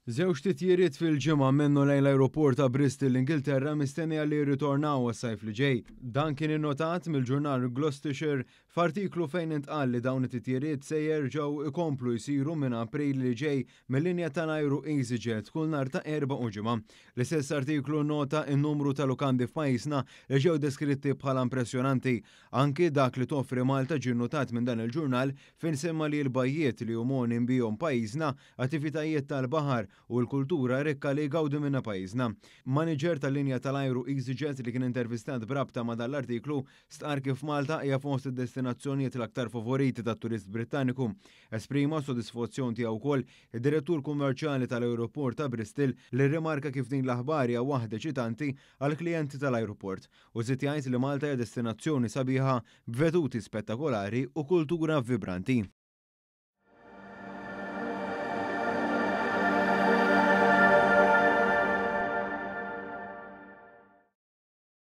Żewġ titjiriet fil-ġimgħa minn u lejn l-ajruport ta' Bristol, l-Ingilterra, mistennija li jirritornaw għas-sajf li ġej. Dan kien innotat mill-ġurnal Gloucestershire f'artiklu fejn intqal li dawn it-titjiriet se jerġgħu ikomplu jsiru minn April li ġej mill-linja tal-ajru EasyJet kull nhar ta' Erbgħa u Ġimgħa. L-istess artiklu nnota n-numru ta' lukandi f'pajjiżna li ġew deskritti bħala impressjonanti. Anki dak li toffri Malta ġie nnotat minn dan il-ġurnal fejn semma li l-bajjiet li hu mogħni bihom pajjiżna, attivitajiet tal-baħar u l-kultura rikka li jgawdi minnha pajjiżna. Maniġer tal-linja tal-ajru EasyJet li kien intervistat b'rabta ma' dan l-artiklu stqarr kif Malta hija fost id-destinazzjonijiet l-aktar favoriti tat-turist Brittaniku. Esprima s-sodisfazzjon tiegħu wkoll id-direttur kummerċjali tal-ajruport ta' Bristol li rrimarka kif din l-aħbar hija waħda eċitanti għall-klijenti tal-ajruport u żied jgħid li Malta hija destinazzjoni sabiħa b'veduti spettakolari u kultura vibranti.